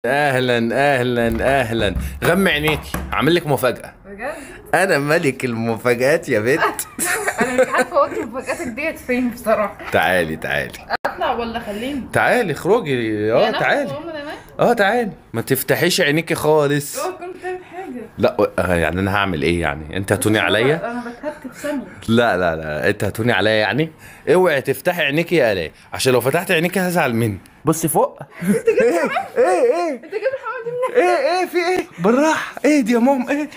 اهلا اهلا اهلا. غمي عينيكي، عامل لك مفاجأة. بجد؟ انا ملك المفاجآت يا بنت. انا مش عارفه اوضة مفاجآتك ديت فين بصراحة. تعالي تعالي. اطلع ولا خليني؟ تعالي اخرجي. تعالي. تعالي، ما تفتحيش عينيكي خالص. اوعى تكون بتعمل حاجة. لا يعني انا هعمل ايه يعني؟ انت هتوني عليا؟ انا بتهت في ثانية. لا لا لا، انت هتوني عليا يعني؟ اوعي تفتحي عينيكي يا الاء، عشان لو فتحت عينيكي هزعل مني. بصي فوق. انت جبت ايه ايه انت جبت الحمامة دي منين؟ ايه ايه في ايه؟ بالراحة، ايه دي يا مام؟ ايه؟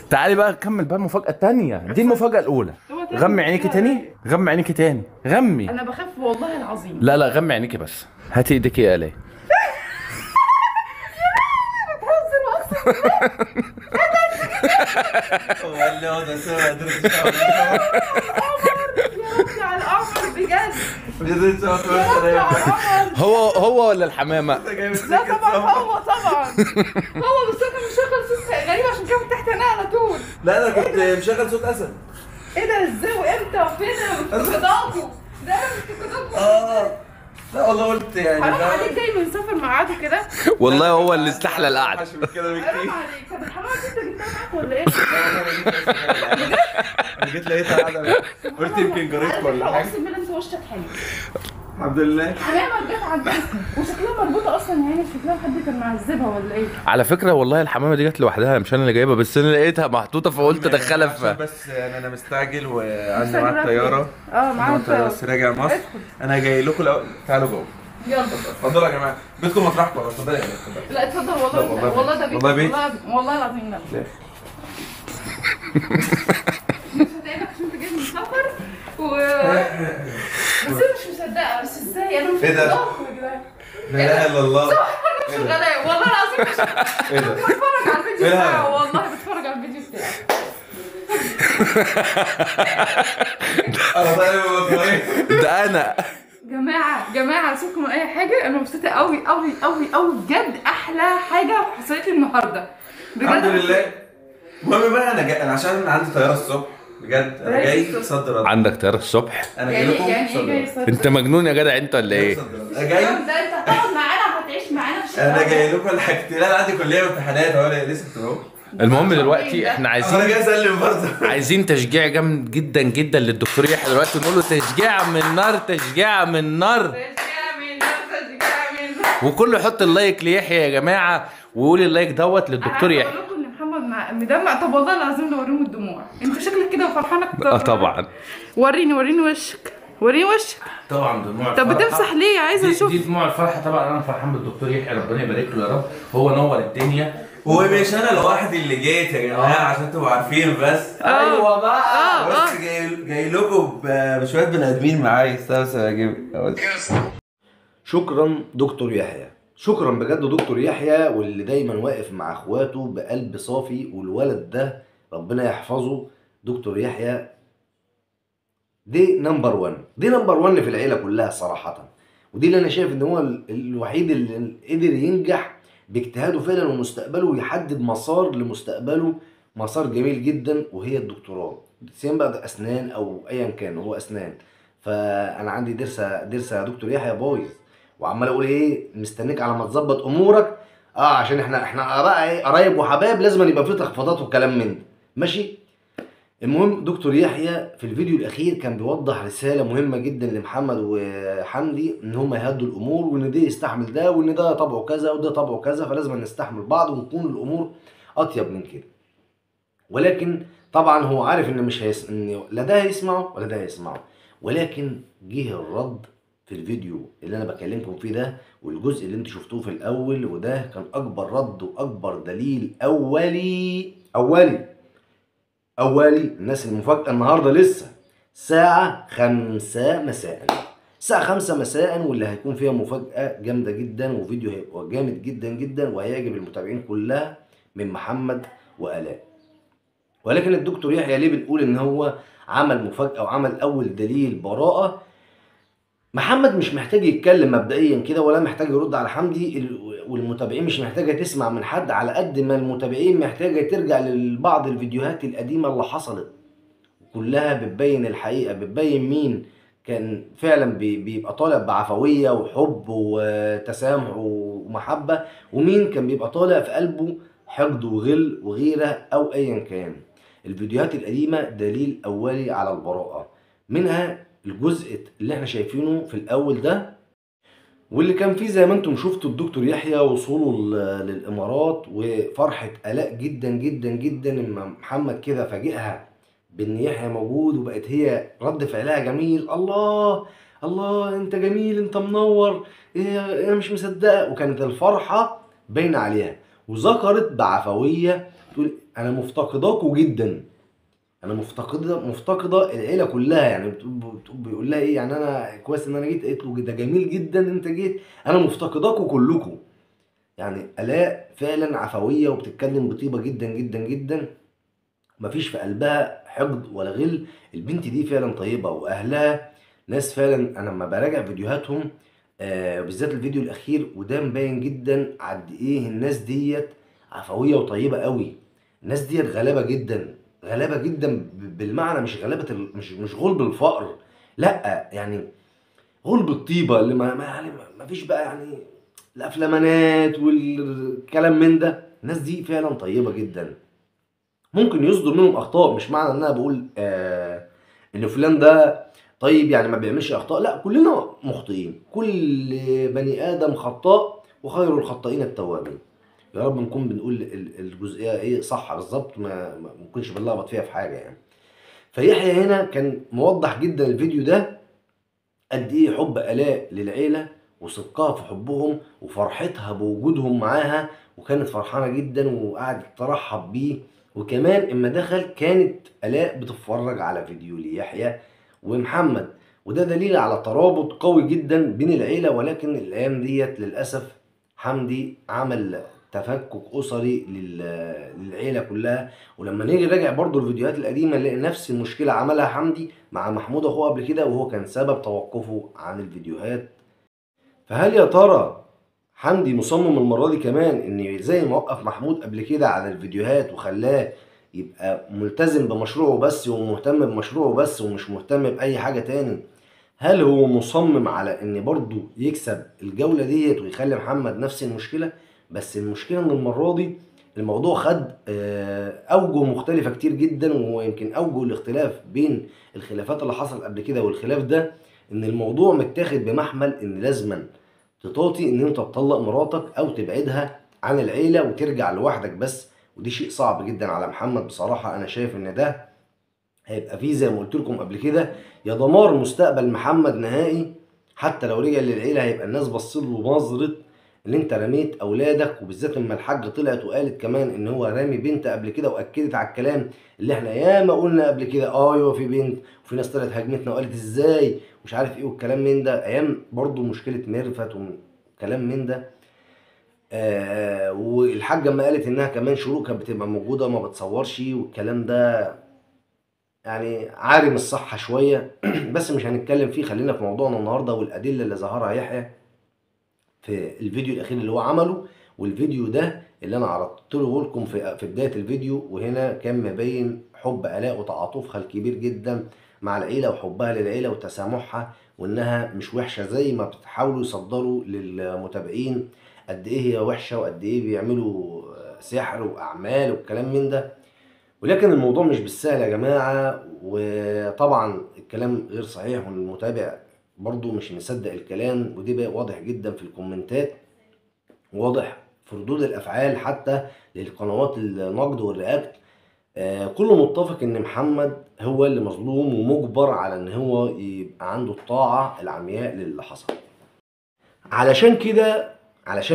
تعالي بقى نكمل بقى المفاجأة الثانية، دي المفاجأة الأولى. غمي عينيكي تاني، غمي عينيكي تاني، غمي. أنا بخاف والله العظيم. لا لا غمي عينيكي بس، هاتي ايدك يا آلاء. بتهزر واقسم بالله. يا ربي على القمر بجد. هو هو ولا الحمامة؟ لا طبعا هو، طبعا هو، بس انا مشغل صوت غريب عشان كده فتحت عينيا على طول. لا انا كنت مشغل صوت اسد. ايه ده؟ ازاي وامتى وفين؟ انا مفتقداكوا، ده انا مفتقداكوا. لا والله قلت يعني حرام عليك، جاي من سفر ميعاده كده. والله هو اللي استحلى القعدة. حرام عليك. طب الحمامة دي انت جبتها معاك ولا ايه؟ انا جيت لقيتها قاعدة، قلت يمكن جارتكم ولا حاجة. اقسم بالله انت وشك حلو. الحمد لله. حمامه جت عندنا وشكلها مربوطة اصلا، يعني شكلها حد كان معذبها ولا ايه؟ على فكرة والله الحمامة دي جت لوحدها، مش انا اللي جايبها، بس انا لقيتها محطوطة فقلت ادخلها في. بس يعني انا مستعجل وعندي معايا الطيارة. معايا الطيارة بس راجع مصر. انا جاي لكم الاول، تعالوا جوه. يلا اتفضلوا يا جماعة، بيتكم مطرحكم. اتفضلوا يا جماعة. لا اتفضل والله، والله ده بيت، والله بيت، والله العظيم. لا مش هتعبك عشان انت جاي من سفر و بس انا مش مصدقه، بس ازاي انا مش مصدقه يا جدعان. لا اله الا الله. صح انا مش شغالة والله العظيم، مش بتفرج على الفيديو بتاعه، والله بتفرج على الفيديو بتاعه. ده انا جماعة جماعة سيبكم من اي حاجة، انا مبسوطة قوي قوي قوي قوي بجد. احلى حاجة حصلت لي النهارده بجد، الحمد لله. المهم بقى انا جاي، انا عشان عندي طيارة الصبح بجد، انا جاي صد رد. عندك طيارة الصبح؟ انا جاي لكم. يعني ايه جاي صد؟ انت مجنون يا جدع انت ولا ايه؟ انا جاي. ده انت هتقعد معانا وهتعيش معانا في الشارع. انا جاي لكم الحاجتين، انا عندي كليه وامتحانات اهو لسه كنت بقول. المهم دلوقتي احنا عايزين، انا جاي اسلم برضه، عايزين تشجيع جامد جدا جدا للدكتور يحيى دلوقتي، نقول له تشجيع من نار، تشجيع من نار، تشجيع من نار، تشجيع من نار. وكله يحط ال like ليحيى يا جماعة، ويقول ال like دوت للدكتور يحيى. انا عايزه اقول لكم ان محمد مدمع. طب والله العظيم لو اوريهم الدموع، انت شكلك كده وفرحان اكتر. طبعا. وريني وريني وشك، وريني وشك. طبعا دموع. طب بتمسح ليه؟ عايزه اشوف. دي دموع الفرحة طبعا. انا فرحان بالدكتور يحيى، ربنا يبارك له يا رب، هو نور الدنيا. ومش انا لوحدي اللي جيت يا جماعة عشان تبقوا عارفين بس. ايوه بقى، بس جاي لكم بشوية بني ادمين معايا. استنى اجيب. شكرا دكتور يحيى، شكرا بجد دكتور يحيى، واللي دايما واقف مع اخواته بقلب صافي، والولد ده ربنا يحفظه. دكتور يحيى دي number 1، دي number 1 في العيلة كلها صراحة، ودي اللي انا شايف ان هو الوحيد اللي قدر ينجح باجتهاده فعلا ومستقبله، ويحدد مسار لمستقبله، مسار جميل جدا، وهي الدكتوراه، سواء بقى اسنان او ايا كان، هو اسنان. فانا عندي درسه يا دكتور يحيى بايظ، وعمال اقول ايه، مستنيك على ما تظبط امورك، عشان احنا بقى ايه، قرايب وحبايب، لازم يبقى في تخفيضات وكلام من ده، ماشي. المهم دكتور يحيى في الفيديو الاخير كان بيوضح رسالة مهمة جدا لمحمد وحمدي، ان هم يهدوا الامور، وان ده يستحمل ده، وان ده طبعه كذا وده طبعه كذا، فلازم نستحمل بعض ونكون الامور اطيب من كده. ولكن طبعا هو عارف ان مش ان لا ده هيسمعه ولا ده هيسمعه، ولكن جه الرد في الفيديو اللي انا بكلمكم فيه ده، والجزء اللي انتوا شفتوه في الاول، وده كان اكبر رد واكبر دليل اولي اولي اولي. الناس المفاجأة النهارده لسه الساعة 5 مساء، الساعة 5 مساء، واللي هيكون فيها مفاجأة جامدة جدا، وفيديو هيبقى جامد جدا جدا، وهيعجب المتابعين كلها من محمد وآلاء. ولكن الدكتور يحيى ليه بنقول ان هو عمل مفاجأة وعمل اول دليل براءة؟ محمد مش محتاج يتكلم مبدئيا كده، ولا محتاج يرد على حمدي، والمتابعين مش محتاجه تسمع من حد، على قد ما المتابعين محتاجه ترجع لبعض الفيديوهات القديمة اللي حصلت، كلها بتبين الحقيقة، بتبين مين كان فعلا بيبقى طالع بعفويه وحب وتسامح ومحبه، ومين كان بيبقى طالع في قلبه حقد وغل وغيره او ايا كان. الفيديوهات القديمة دليل اولي على البراءة، منها الجزء اللي احنا شايفينه في الاول ده، واللي كان فيه زي ما انتم شفتوا الدكتور يحيى وصوله للامارات وفرحه الاء جدا جدا جدا لما محمد كده فاجئها بان يحيى موجود، وبقت هي رد فعلها جميل، الله الله انت جميل انت منور، ايه انا مش مصدقه، وكانت الفرحة باينة عليها، وذكرت بعفويه تقول انا مفتقداكوا جدا، انا مفتقده العيلة كلها. يعني بيقول لها ايه يعني انا كويس ان انا جيت، قالت له ده جميل جدا انت جيت، انا مفتقداكوا كلكم. يعني الاء فعلا عفوية وبتتكلم بطيبه جدا جدا جدا، مفيش في قلبها حقد ولا غل. البنت دي فعلا طيبة، واهلها ناس فعلا. انا لما براجع فيديوهاتهم بالذات الفيديو الاخير، وده مبين جدا قد ايه الناس ديت عفوية وطيبة قوي. الناس ديت غلابة جدا، غلابة جدا بالمعنى، مش غلابة مش غلب الفقر، لا يعني غلب الطيبة اللي ما يعني ما فيش بقى يعني الافلامانات والكلام من ده. الناس دي فعلا طيبة جدا، ممكن يصدر منهم اخطاء، مش معنى ان انا بقول ان فلان ده طيب يعني ما بيعملش اخطاء، لا كلنا مخطئين، كل بني ادم خطاء وخير الخطائين التوابين. يا رب نكون بنقول الجزئية ايه صح بالظبط، ما نكونش بنلخبط فيها في حاجة يعني. فيحيى هنا كان موضح جدا الفيديو ده قد ايه حب الاء للعيلة وصدقها في حبهم وفرحتها بوجودهم معاها، وكانت فرحانة جدا وقعدت ترحب بيه. وكمان اما دخل كانت الاء بتتفرج على فيديو ليحيى ومحمد، وده دليل على ترابط قوي جدا بين العيلة. ولكن الايام ديت للاسف حمدي عمل تفكك اسري للعيلة كلها. ولما نيجي نراجع برضو الفيديوهات القديمة نلاقي نفس المشكلة عملها حمدي مع محمود اخوه قبل كده، وهو كان سبب توقفه عن الفيديوهات. فهل يا ترى حمدي مصمم المرة دي كمان ان زي ما وقف محمود قبل كده على الفيديوهات وخلاه يبقى ملتزم بمشروعه بس ومهتم بمشروعه بس ومش مهتم باي حاجة تاني، هل هو مصمم على ان برضو يكسب الجولة ديت ويخلي محمد نفس المشكلة؟ بس المشكلة ان المرة دي الموضوع خد اوجه مختلفة كتير جدا، ويمكن اوجه الاختلاف بين الخلافات اللي حصلت قبل كده والخلاف ده ان الموضوع متاخد بمحمل ان لازما تطاطي ان انت تطلق مراتك او تبعدها عن العيلة وترجع لوحدك بس، ودي شيء صعب جدا على محمد بصراحة. انا شايف ان ده هيبقى فيه زي ما قلت لكم قبل كده يا دمار مستقبل محمد نهائي. حتى لو رجع للعيلة هيبقى الناس بصت له نظره ان انت رميت اولادك، وبالذات لما الحاجة طلعت وقالت كمان ان هو رامي بنت قبل كده، واكدت على الكلام اللي احنا ياما قلنا قبل كده، ايوه في بنت، وفي ناس طلعت هاجمتنا وقالت ازاي مش عارف ايه والكلام من ده، ايام برضو مشكلة ميرفت وكلام من ده. والحاجة لما قالت انها كمان شروق كانت بتبقى موجودة ما بتصورش والكلام ده، يعني عارم الصحة شوية بس مش هنتكلم فيه، خلينا في موضوعنا النهارده والادلة اللي ظهرها يحيى في الفيديو الاخير اللي هو عمله، والفيديو ده اللي انا عرضت له لكم في بداية الفيديو. وهنا كان مبين حب الاء وتعاطفها الكبير جدا مع العيلة وحبها للعيلة وتسامحها، وانها مش وحشة زي ما بتحاولوا يصدروا للمتابعين قد ايه هي وحشة وقد ايه بيعملوا سحر واعمال والكلام من ده. ولكن الموضوع مش بالسهل يا جماعة، وطبعا الكلام غير صحيح والمتابع برضو مش مصدق الكلام، ودي بقى واضح جدا في الكومنتات، واضح في ردود الافعال حتى للقنوات النقد وال react. كله متفق ان محمد هو اللي مظلوم ومجبر على ان هو يبقى عنده الطاعة العمياء للي حصل. علشان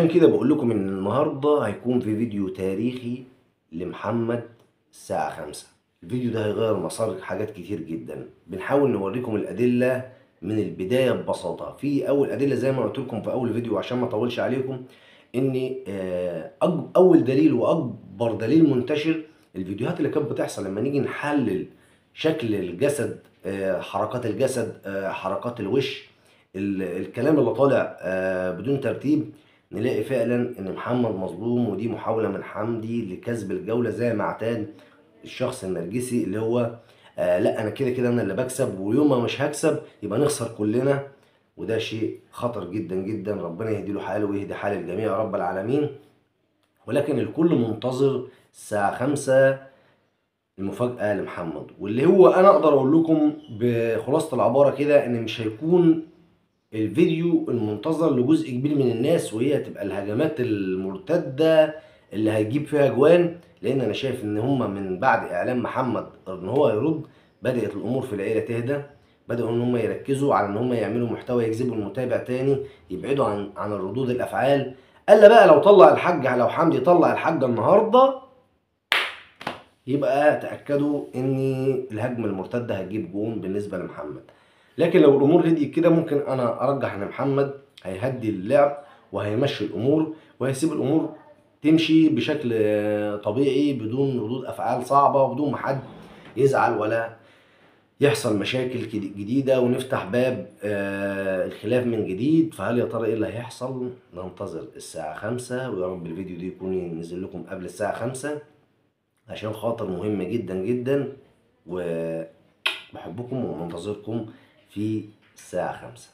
كده بقول لكم ان النهارده هيكون في فيديو تاريخي لمحمد الساعة 5. الفيديو ده هيغير مسار حاجات كتير جدا. بنحاول نوريكم الادلة من البداية ببساطة. في اول ادلة زي ما قلت لكم في اول فيديو عشان ما اطولش عليكم، ان اول دليل واكبر دليل منتشر الفيديوهات اللي كانت بتحصل لما نيجي نحلل شكل الجسد، حركات الجسد، حركات الوش، الكلام اللي طالع بدون ترتيب، نلاقي فعلا ان محمد مظلوم، ودي محاولة من حمدي لكسب الجولة زي ما اعتاد الشخص النرجسي اللي هو لا انا كده كده انا اللي بكسب، ويوم ما مش هكسب يبقى نخسر كلنا، وده شيء خطر جدا جدا. ربنا يهدي له حاله ويهدي حال الجميع يا رب العالمين. ولكن الكل منتظر الساعة 5 المفاجأة لمحمد، واللي هو انا اقدر اقول لكم بخلاصة العبارة كده ان مش هيكون الفيديو المنتظر لجزء كبير من الناس، وهي هتبقى الهجمات المرتدة اللي هيجيب فيها جوان، لان انا شايف ان هما من بعد اعلان محمد ان هو يرد بدأت الامور في العيلة تهدى، بدأوا ان هم يركزوا على ان هم يعملوا محتوى يجذبوا المتابع تاني، يبعدوا عن الردود الافعال. الا بقى لو طلع الحاج، لو حمدي طلع الحاجة النهارده، يبقى تأكدوا ان الهجمة المرتدة هتجيب جون بالنسبة لمحمد. لكن لو الامور هديت كده ممكن انا ارجح ان محمد هيهدي اللعب وهيمشي الامور وهيسيب الامور تمشي بشكل طبيعي بدون ردود افعال صعبة وبدون ما حد يزعل ولا يحصل مشاكل جديدة ونفتح باب الخلاف من جديد. فهل يا ترى ايه اللي هيحصل؟ ننتظر الساعة 5، ويا رب الفيديو ده يكون ينزل لكم قبل الساعة 5 عشان خاطر مهم جدا جدا، وبحبكم ومنتظركم في الساعة 5.